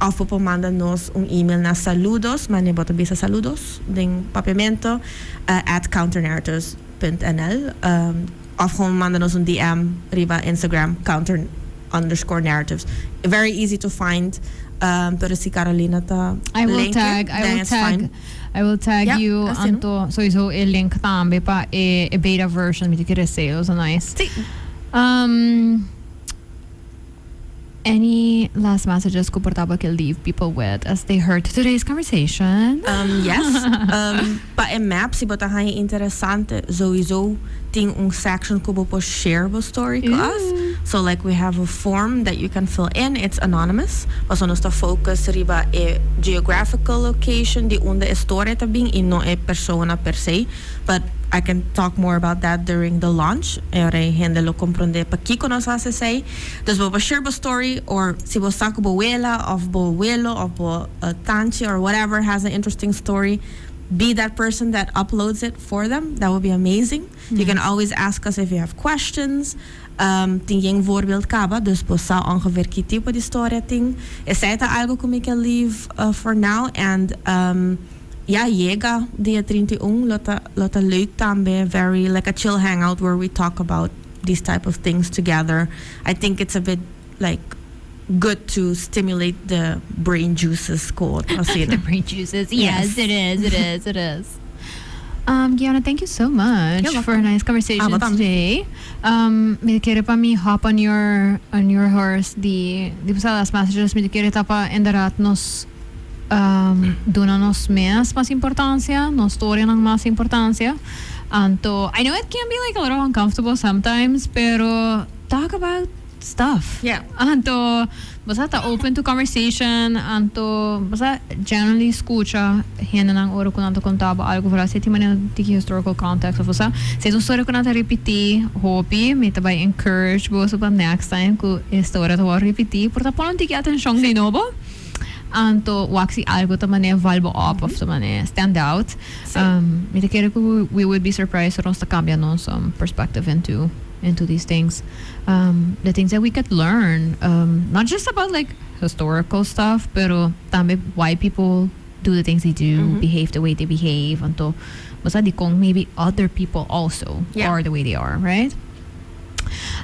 S2: of bo por manda nos un email na saludos, manera bo ta bisa saludos, den Papiamento, @counternarratives.nl. Of gewoon manda nos un DM riba Instagram, counter_narratives. Very easy to find. Pero si Carolina ta
S1: I will
S2: link
S1: tag,
S2: it,
S1: I
S2: then
S1: will
S2: it's
S1: tag,
S2: fine.
S1: I will tag
S2: Yeah,
S1: you
S2: asina.
S1: Anto sowieso e link tambe pa e beta version, mi ta kere sales nice.
S2: Si.
S1: Any last messages ku por ta bo ke leave people with as they heard today's conversation?
S2: Yes. Pa e map, si bo ta haña interesante, sowieso tin un section ku bo por share bo story ku us. So like we have a form that you can fill in. It's anonymous. Paso nos ta focus riba e geographical location di unda e story ta bin i no e persona per se. But I can talk more about that during the launch. E ora hende lo komprondé pakiko nos a hasi esei. Dus bo por share bo story or si bo sa ku bo wela of bo welo of bo tanchi or whatever has an interesting story, be that person that uploads it for them. That would be amazing. You can always ask us if you have questions. Tin yen voorbeeld kaba, dus bo sa ongeveer ki tipo di storia tin. Esei ta algo ku mi ke leave for now and yeah, yega dia 31, lo ta leuk tambe, very like a chill hangout where we talk about these type of things together. I think it's a bit like good to stimulate the brain juices called
S1: The brain juices. Yes,
S2: Yes.
S1: it is. It is. It is. Gianna, thank you so much
S2: You're
S1: for a
S2: welcome.
S1: nice conversation
S2: Ah, bo tambe.
S1: today. Mi ke pa mi hop on your horse di last messages, mi ke ta pa inderdaad nos duna nos mes mas importansia, nos storianan mas importansia. Anto, I know it can be like a little uncomfortable sometimes, pero talk about stuff. Anto, bo ta open to conversation, anto, bo generally skucha hendenan ora ku nan ta konta bo algo, vooral si tin manera di historical context of bo si un storia ku nan ta ripití hopi, mi ta bai encourage bo pa next time ku e storia ta ripití, por ta pone un tiki atenshon di nobo. Anto, wak si algo ta manera val bo op of ta manera stand out. Mi ta kere ku we would be surprised ora nos ta kambia nos perspective into these things. The things that we could learn, not just about like historical stuff, pero tambe why people do the things they do, behave the way they behave, anto, basta di kon maybe other people also are the way they are, right?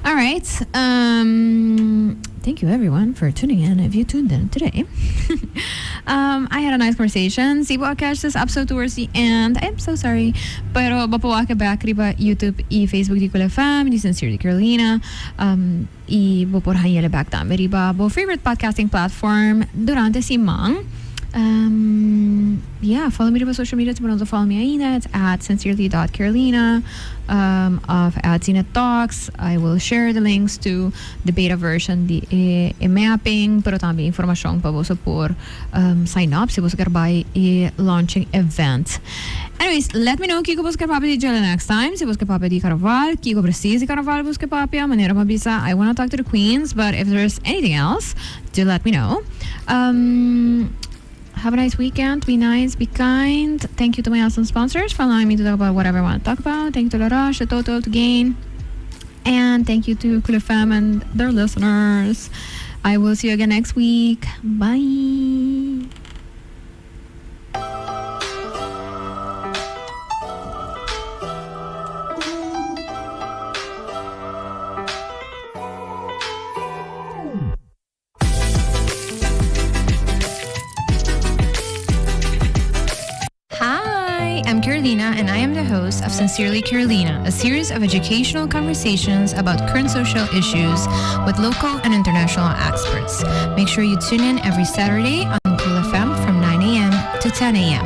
S1: All right. Thank you everyone for tuning in. If you tuned in today, I had a nice conversation. Si bo catch this episode towards the end, I'm so sorry. Pero bo por wak back riba YouTube i Facebook di Cool FM, di Sincerely Carolina. I bo por hañ'é back tambe riba bo favorite podcasting platform durante siman. Yeah, follow me riba social media. Si bo no follow me ainda, it's @sincerely.carolina of @ZenithTalks. I will share the links to the beta version di e mapping, pero tambe informashon pa bo por sign up si bo ke bai e launching event. Anyways, let me know kiko bo ke papia di dje next time. Si bo ke papia di karnaval, kiko precies di karnaval bo ke papia, manera m'a bisa, I want to talk to the queens, but if there's anything else, do let me know. Have a nice weekend. Be nice. Be kind. Thank you to my awesome sponsors for allowing me to talk about whatever I want to talk about. Thank you to La Roche, to Toto, to Gain. And thank you to Cool FM and their listeners. I will see you again next week. Bye.
S3: Hi, I'm Carolina, and I am the host of Sincerely Carolina, a series of educational conversations about current social issues with local and international experts. Make sure you tune in every Saturday on Cool FM from 9 a.m. to 10 a.m.